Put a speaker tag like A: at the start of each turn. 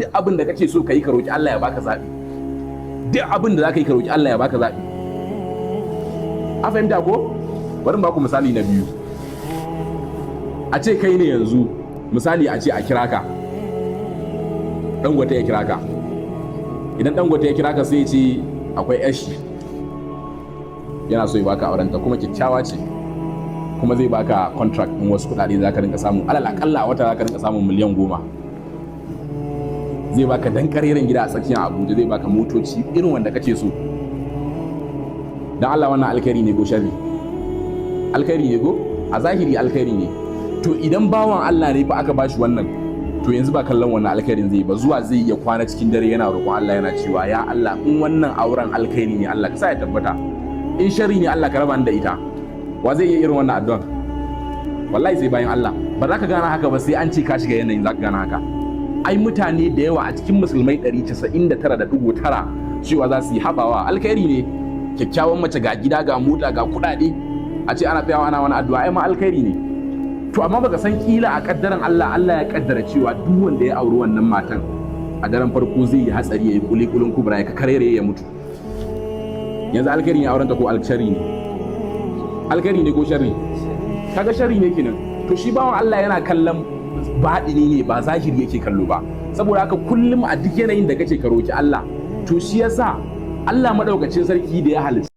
A: Duk abin da kake so ka yi, ka roki Allah ya baka zaɓi. Duk abin da za ka yi, ka roki Allah ya baka zaɓi. A fahimta ko? Bari in baku misali na biyu. A ce kai ne yanzu, misali, a ce a kira ka, Dangote ya kira ka. Idan Dangote ya kira ka, sai ya ce akwai yashi yana so ya baka aurenta, kuma kyakkyawa ce, kuma zai baka contract din wasu kuɗaɗe, za ka rinka samu alal akalla a wata za ka rinka samun miliyan 10. Zai baka dan kareren gida a tsakiyar Abuja, zai baka motoci irin wanda kake so. Dan Allah, wannan alkhairi ne ko sharri? Alkhairi ne ko? A zahiri alkhairi ne. To idan bawan Allah ne fa aka bashi wannan, to yanzu ba kallon wannan alkhairin zai ba, zuwa zai iya kwana cikin dare yana roƙon Allah, yana cewa, "Ya Allah, in wannan auren alkhairi ne, Allah ka sa ya tabbata. In sharri ne, Allah ka raba ni da ita." Wa zai iya irin wannan addu'an? Wallahi sai bayan Allah. Ba za ka gane haka ba, sai an ce ka shiga yanayin za ka gane haka. Ai mutane da yawa a cikin musulmai 99.9 cewa za su yi, "Habawa, alkhairi ne, kyakkyawan mace, ga gida, ga mota, ga kuɗaɗe, a ce ana tsayawa ana wani addu'a, ai ma alkhairi ne." To amma baka san kila a kaddaran Allah, Allah ya kaddara cewa duk wanda ya auri wannan matan, a daren farko zai yi hatsari, ya yi kulikulin kubra, ya karere, ya mutu. Yanzu alkhairi ne aurenta ko alshari ne? Alkhairi ne ko sharri? Kaga sharri ne kenan. To shi bawan Allah yana kallon baɗini ne, ba zahiri yake kallo ba. Saboda haka kullum a duk yanayin da kake, ka roki Allah. To shi yasa Allah madaukakin sarki da ya halitta